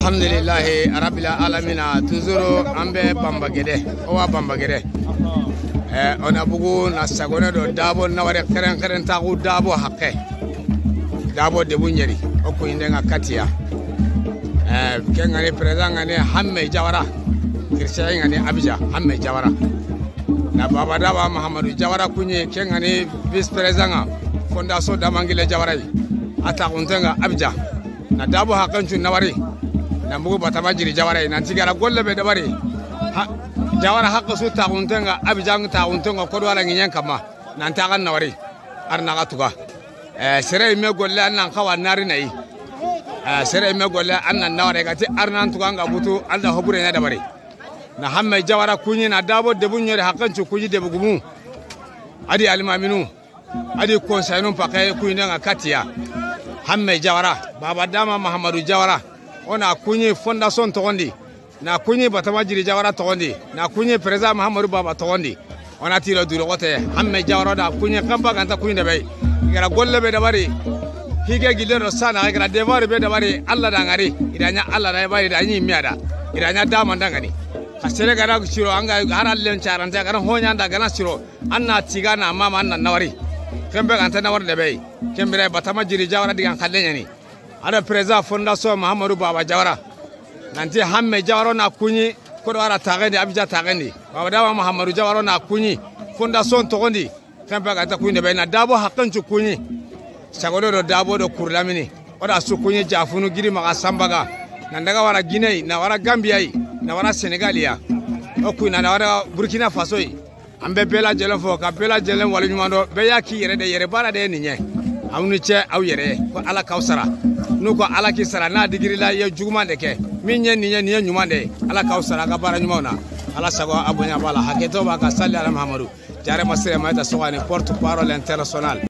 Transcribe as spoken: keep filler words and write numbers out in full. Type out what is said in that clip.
Alhamdulillahi rabbil alamina. Toujours an be Bamba Gede, o wa Bamba Gede. Eh, o na bugu na sagone do dabo na wari keren keren taxu dabo haqqe. Dabo debu ɲeri, o kuɲinde ŋa katiya. Eh, ke ŋa ni président ŋa ni Hamme Jawara. Kirse ŋa ni Abidjan, Hamme Jawara. Na Baba Daba Mahamadou Jawara kuɲi, ke ŋa ni vice président ŋa Fondation Damangile Jawara yi. A taxunte ŋa Abidjan. Na dabo haqqen cu na wari. Na bugu Batama Jiri Jawara yi. Nan ti gara golle be dabari. Ha, Jawara haqqe su taxunte ŋa Abidjan, taxunte ŋa Kodowara ŋiɲen kamma. Nan taxan na wari. Ar na ga tuga. Eh, sere me golle an nan xawa nari nayi. Eh, sere me golle an nan na wari ga ti ar nan tuga ŋa butu, an da hobure na dabari. Na Hamme Jawara kuɲi na dabo debu ɲeri haqqen cu kuɲi debu gumu. A di alimaminu. A di conseillinu paxe kuɲinde ŋa katiya. Hamme Jawara, Baba Dama Mahamadou Jawara. O na kuɲi Fondation toxondi. Na kuɲi Batama Jiri Jawara toxondi. Na kuɲi président Mahamadou Baba toxondi. O na tiro duro xote. Hamme Jawara da kuɲi kamba ganta kuɲinde be. I gara golle be dabari. Hige gille do sana, i gara devoir be dabari. Alla da ŋari. I da ɲa Alla da bari, i da ɲi miya da. I da ɲa dama ndangani. Xa sere gara siro, an ga harallen carante, gara hoɲanda, gara siro. An na tiga na mama, an na nawari. Kembe ganta nawari de be. Kembire Batama Jiri Jawara digan xalle ɲani. A do président Fondation Mahamadou Baba Jawara. Nan ti Hamme Jawara na kuɲi, Kodowara taxendi, Abidjan taxendi. Baba Dama Mahamadou Jawara na kuɲi, Fondation toxondi. Kembe ganta kuɲinde be na dabo haqqen cu kuɲi. Sagone do dabo do kurlamini. O da su kuɲi jafunu giri maxa sambaga. Nan daga wara Guinée, na wara Gambia yi, na wara Sénégal ya. O kuɲi na wara Burkina Faso yi. An be bela jelen fo, ka bela jelen wali ɲuman do, be ya ki yere de, yere bara de ni ɲe. Aw ni ce, aw yere, ko Ala kaw sara. Nu ko Ala ki sara, na digiri la ye juguman de ke. Min ɲe ni ɲe, ni ɲe ɲuman de. Ala kaw sara, ka bara ɲuman na. Ala sago a bonya bala, haketo ba ka salli ala Muhammadu. Jare masire mayta sogani porte parole international.